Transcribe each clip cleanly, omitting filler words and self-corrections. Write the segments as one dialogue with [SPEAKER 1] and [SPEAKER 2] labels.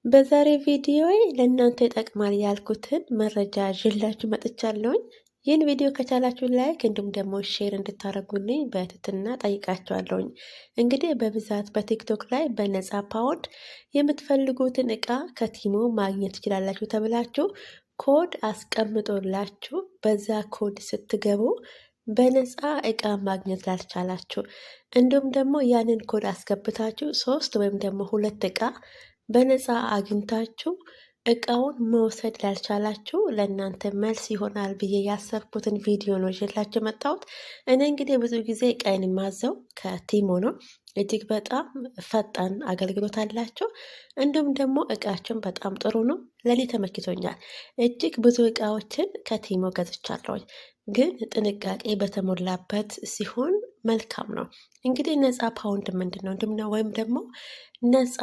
[SPEAKER 1] በዛሬ ቪዲዮ ለእናንተ ይጠቅማል ያልኩትን መረጃ ይዤላችሁ መጥቻለሁኝ። ይህን ቪዲዮ ከቻላችሁ like እንዲሁም ደግሞ share እንድታደርጉልኝ በትህትና ጠይቃችኋለሁኝ። እንግዲህ በብዛት በቲክቶክ ላይ በነፃ ፓውንድ የምትፈልጉትን እቃ ከቲሞ ማግኘት ትችላላችሁ ተብላችሁ ኮድ አስቀምጦላችሁ በዛ ኮድ ስትገቡ በነፃ እቃ ማግኘት ላልቻላችሁ እንዲሁም ደግሞ ያንን ኮድ አስገብታችሁ ሶስት ወይም ደግሞ ሁለት እቃ በነፃ አግኝታችሁ እቃውን መውሰድ ላልቻላችሁ ለእናንተ መልስ ይሆናል ብዬ ያሰብኩትን ቪዲዮ ነው ይዤላችሁ የመጣሁት። እኔ እንግዲህ ብዙ ጊዜ እቃዬን የማዘው ከቲሞ ነው። እጅግ በጣም ፈጣን አገልግሎት አላቸው። እንዲሁም ደግሞ እቃቸውን በጣም ጥሩ ነው። ለእኔ ተመችቶኛል። እጅግ ብዙ እቃዎችን ከቲሞ ገዝቻለሁኝ። ግን ጥንቃቄ በተሞላበት ሲሆን መልካም ነው። እንግዲህ ነፃ ፓውንድ ምንድን ነው? እንዲሁም ወይም ደግሞ ነፃ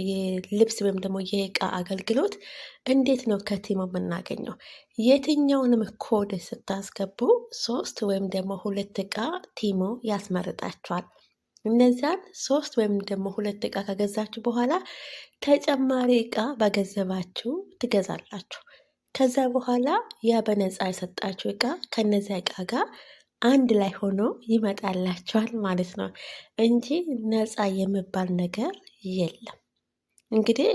[SPEAKER 1] የልብስ ወይም ደግሞ የእቃ አገልግሎት እንዴት ነው ከቲሞ የምናገኘው? የትኛውንም ኮድ ስታስገቡ ሶስት ወይም ደግሞ ሁለት እቃ ቲሞ ያስመርጣችኋል። እነዚያን ሶስት ወይም ደግሞ ሁለት እቃ ከገዛችሁ በኋላ ተጨማሪ እቃ በገንዘባችሁ ትገዛላችሁ። ከዛ በኋላ ያ በነፃ የሰጣችሁ እቃ ከነዚያ እቃ ጋር አንድ ላይ ሆኖ ይመጣላችኋል ማለት ነው እንጂ ነፃ የሚባል ነገር የለም። እንግዲህ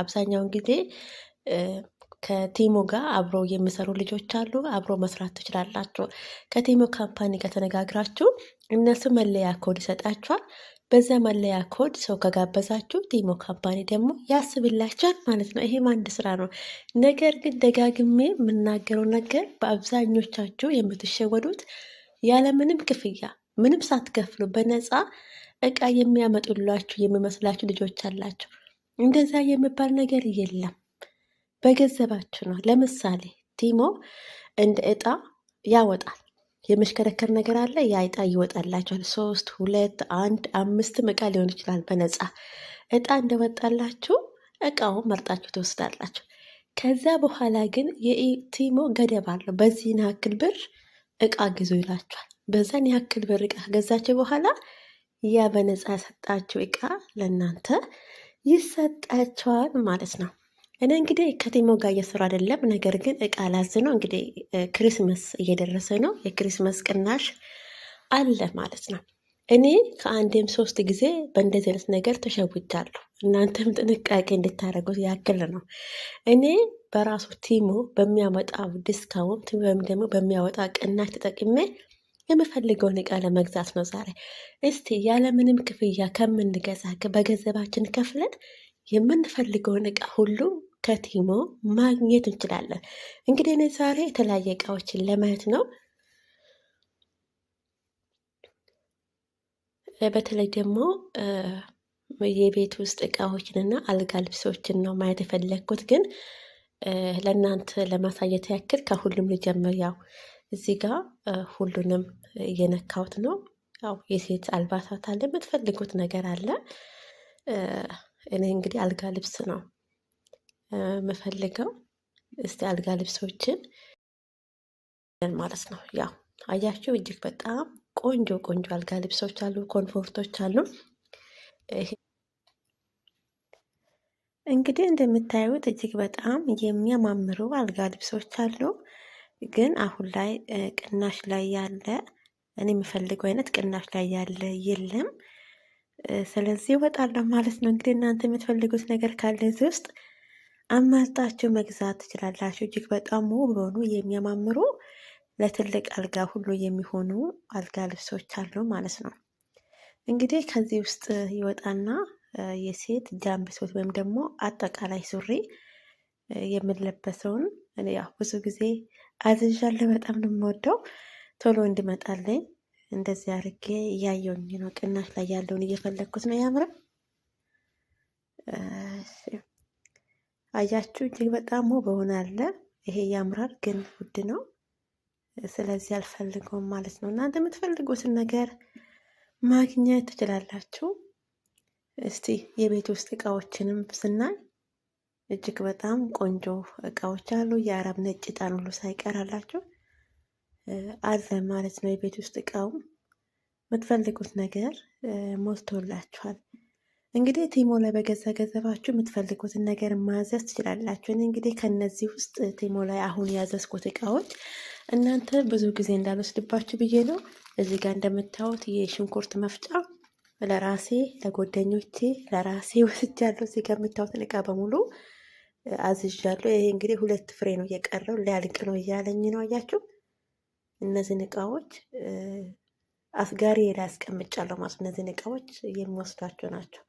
[SPEAKER 1] አብዛኛውን ጊዜ ከቲሞ ጋር አብሮ የሚሰሩ ልጆች አሉ። አብሮ መስራት ትችላላችሁ። ከቲሞ company ጋር ተነጋግራችሁ እነሱ መለያ ኮድ ይሰጣችኋል። በዛ መለያ ኮድ ሰው ከጋበዛችሁ ቲሞ company ደግሞ ያስብላችኋል ማለት ነው። ይሄም አንድ ስራ ነው። ነገር ግን ደጋግሜ የምናገረው ነገር በአብዛኞቻችሁ የምትሸወዱት ያለምንም ክፍያ ምንም ሳትከፍሉ በነፃ እቃ የሚያመጡላችሁ የሚመስላችሁ ልጆች አላችሁ። እንደዛ የሚባል ነገር የለም። በገንዘባችሁ ነው። ለምሳሌ ቲሞ እንደ እጣ ያወጣል። የመሽከረከር ነገር አለ። ያ እጣ ይወጣላችኋል። ሶስት፣ ሁለት፣ አንድ፣ አምስትም እቃ ሊሆን ይችላል። በነፃ እጣ እንደወጣላችሁ እቃውን መርጣችሁ ትወስዳላችሁ። ከዛ በኋላ ግን የቲሞ ገደብ አለው። በዚህን ያክል ብር እቃ ግዙ ይላችኋል። በዛን ያክል ብር እቃ ከገዛችሁ በኋላ ያ በነፃ የሰጣችሁ እቃ ለእናንተ ይሰጣቸዋል ማለት ነው። እኔ እንግዲህ ከቲሞ ጋር እየሰሩ አይደለም፣ ነገር ግን እቃ ላዝ ነው። እንግዲህ Christmas እየደረሰ ነው። የ Christmas ቅናሽ አለ ማለት ነው። እኔ ከአንዴም ሶስት ጊዜ በእንደዚህ አይነት ነገር ተሸውጃለሁ። እናንተም ጥንቃቄ እንድታደርጉት ያክል ነው። እኔ በራሱ ቲሞ በሚያመጣው discount ወይም ደግሞ በሚያወጣ ቅናሽ ተጠቅሜ የምፈልገውን እቃ ለመግዛት ነው ዛሬ። እስቲ ያለምንም ክፍያ ከምንገዛ በገንዘባችን ከፍለን የምንፈልገውን እቃ ሁሉ ከቲሞ ማግኘት እንችላለን። እንግዲህ እኔ ዛሬ የተለያየ እቃዎችን ለማየት ነው። በተለይ ደግሞ የቤት ውስጥ እቃዎችንና አልጋ ልብሶችን ነው ማየት የፈለግኩት፣ ግን ለእናንተ ለማሳየት ያክል ከሁሉም ልጀምር። ያው እዚህ ጋር ሁሉንም እየነካሁት ነው። ያው የሴት አልባሳት አለ፣ የምትፈልጉት ነገር አለ። እኔ እንግዲህ አልጋ ልብስ ነው የምፈልገው። እስቲ አልጋ ልብሶችን ማለት ነው። ያው አያችሁ እጅግ በጣም ቆንጆ ቆንጆ አልጋ ልብሶች አሉ፣ comfort ኦች አሉ። እንግዲህ እንደምታዩት እጅግ በጣም የሚያማምሩ አልጋ ልብሶች አሉ። ግን አሁን ላይ ቅናሽ ላይ ያለ እኔ የምፈልገው አይነት ቅናሽ ላይ ያለ የለም። ስለዚህ እወጣለሁ ማለት ነው። እንግዲህ እናንተ የምትፈልጉት ነገር ካለ እዚህ ውስጥ አማርጣችሁ መግዛት ትችላላችሁ። እጅግ በጣም ውብ የሆኑ የሚያማምሩ ለትልቅ አልጋ ሁሉ የሚሆኑ አልጋ ልብሶች አሉ ማለት ነው። እንግዲህ ከዚህ ውስጥ ይወጣና የሴት jumpsuit ወይም ደግሞ አጠቃላይ ሱሪ የምለበሰውን ያው ብዙ ጊዜ አዝዣለሁ። በጣም ነው የምወደው። ቶሎ እንዲመጣልኝ እንደዚህ አድርጌ እያየውኝ ነው። ቅናሽ ላይ ያለውን እየፈለግኩት ነው። ያምራል። አያችሁ፣ እጅግ በጣም ውብ በሆነ አለ። ይሄ ያምራል፣ ግን ውድ ነው። ስለዚህ አልፈልገውም ማለት ነው። እናንተ የምትፈልጉትን ነገር ማግኘት ትችላላችሁ። እስቲ የቤት ውስጥ እቃዎችንም ስናይ እጅግ በጣም ቆንጆ እቃዎች አሉ። የአረብ ነጭ ዕጣን ሁሉ ሳይቀር አላቸው አለ ማለት ነው። የቤት ውስጥ እቃውም የምትፈልጉት ነገር ሞልቶላችኋል። እንግዲህ Temu ላይ በገዛ ገንዘባችሁ የምትፈልጉትን ነገር ማዘዝ ትችላላችሁ። እኔ እንግዲህ ከነዚህ ውስጥ Temu ላይ አሁን ያዘዝኩት እቃዎች እናንተ ብዙ ጊዜ እንዳልወስድባችሁ ብዬ ነው። እዚህ ጋር እንደምታዩት የሽንኩርት መፍጫ ለራሴ፣ ለጓደኞቼ፣ ለራሴ ወስጃለሁ። እዚህ ጋር የምታዩትን እቃ በሙሉ አዝዣለሁ። ይሄ እንግዲህ 2 ፍሬ ነው የቀረው፣ ሊያልቅ ነው እያለኝ ነው። አያችሁ፣ እነዚህን እቃዎች አስጋሪ ላይ አስቀምጫለሁ ማለት ነው። እነዚህን እቃዎች የሚወስዷቸው ናቸው።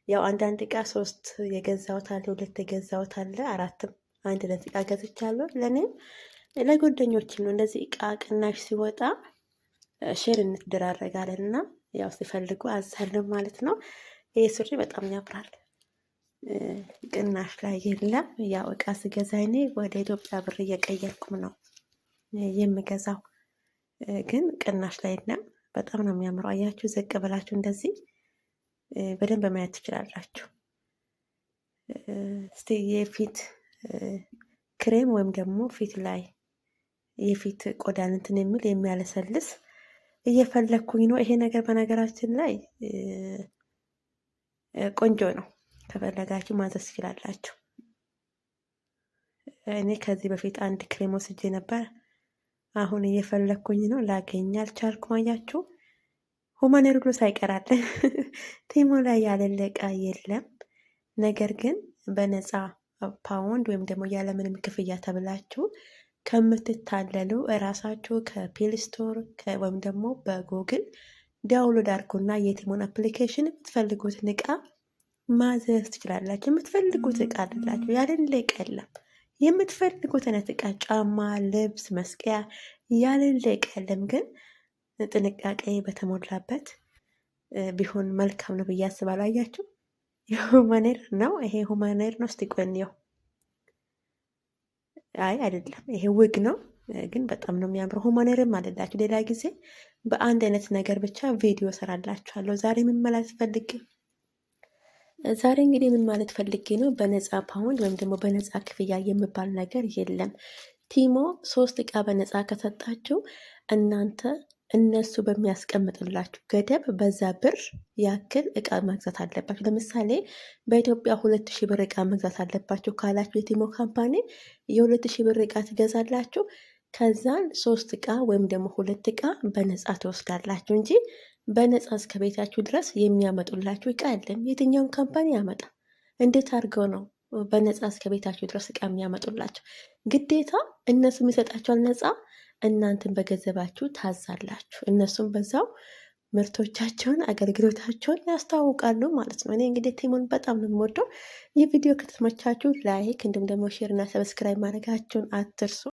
[SPEAKER 1] ያው አንዳንድ እቃ 3 የገዛሁት አለ፣ 2 የገዛሁት አለ፣ 4ም አንድ አይነት እቃ ገዝቻለሁ። ለኔም ለጓደኞችም ነው። እንደዚህ እቃ ቅናሽ ሲወጣ share እንደራረጋለን እና ያው ሲፈልጉ አዛለሁ ማለት ነው። ይሄ ሱሪ በጣም ያምራል። ቅናሽ ላይ የለም። ያው እቃ ስገዛ እኔ ወደ ኢትዮጵያ ብር እየቀየርኩም ነው የምገዛው፣ ግን ቅናሽ ላይ የለም። በጣም ነው የሚያምረው። አያችሁ፣ ዝቅ ብላችሁ እንደዚህ በደንብ ማየት ትችላላችሁ። እስቲ የፊት ክሬም ወይም ደግሞ ፊት ላይ የፊት ቆዳን እንትን የሚል የሚያለሰልስ እየፈለኩኝ ነው። ይሄ ነገር በነገራችን ላይ ቆንጆ ነው። ከፈለጋችሁ ማዘዝ ትችላላችሁ። እኔ ከዚህ በፊት አንድ ክሬም ወስጄ ነበር። አሁን እየፈለኩኝ ነው፣ ላገኝ አልቻልኩም። አያችሁ፣ human hair ሁሉ ሳይቀራል Temu ላይ ያለለቀ የለም። ነገር ግን በነፃ ፓውንድ ወይም ደግሞ ያለምንም ክፍያ ተብላችሁ ከምትታለሉ እራሳችሁ ከ Play Store ወይም ደግሞ በ Google download አድርጉና የ Temu ን application የምትፈልጉትን እቃ ማዘዝ ትችላላችሁ። የምትፈልጉት እቃ አለላችሁ፣ ያለለቀ የለም። የምትፈልጉት አይነት እቃ፣ ጫማ፣ ልብስ፣ መስቀያ ያለለቀ የለም። ግን ጥንቃቄ በተሞላበት ቢሆን መልካም ነው ብዬ አስባለሁ። አያችሁ፣ የ human hair ነው ይሄ፣ human hair ነው። እስቲ ቆይ እንየው። አይ አይደለም፣ ይሄ ዊግ ነው፣ ግን በጣም ነው የሚያምረው። human hair ም አለላችሁ። ሌላ ጊዜ በአንድ አይነት ነገር ብቻ ቪዲዮ ሰራላችኋለሁ። ዛሬ እንግዲህ ምን ማለት ፈልጌ ነው፣ በነፃ ፓውንድ ወይም ደግሞ በነፃ ክፍያ የሚባል ነገር የለም። Temu 3 እቃ በነፃ ከሰጣችሁ እናንተ እነሱ በሚያስቀምጥላችሁ ገደብ በዛ ብር ያክል እቃ መግዛት አለባችሁ። ለምሳሌ በኢትዮጵያ 2000 ብር እቃ መግዛት አለባችሁ ካላችሁ የ Temu company የ2000 ብር እቃ ትገዛላችሁ። ከዛን 3 እቃ ወይም ደግሞ 2 እቃ በነፃ ትወስዳላችሁ እንጂ በነፃ እስከ ቤታችሁ ድረስ የሚያመጡላችሁ እቃ የለም። የትኛውን company ያመጣ? እንዴት አድርገው ነው በነፃ እስከ ቤታችሁ ድረስ እቃ የሚያመጡላችሁ? ግዴታ እነሱ የሚሰጣቸዋል ነፃ፣ እናንተን በገንዘባችሁ ታዛላችሁ። እነሱም በዛው ምርቶቻቸውን አገልግሎታቸውን ያስተዋውቃሉ ማለት ነው። እኔ እንግዲህ Temu ን በጣም ነው የምወደው። ይህ ቪዲዮ ከተመቻችሁ like፣ እንዲሁም ደግሞ share እና subscribe ማድረጋችሁን አትርሱ።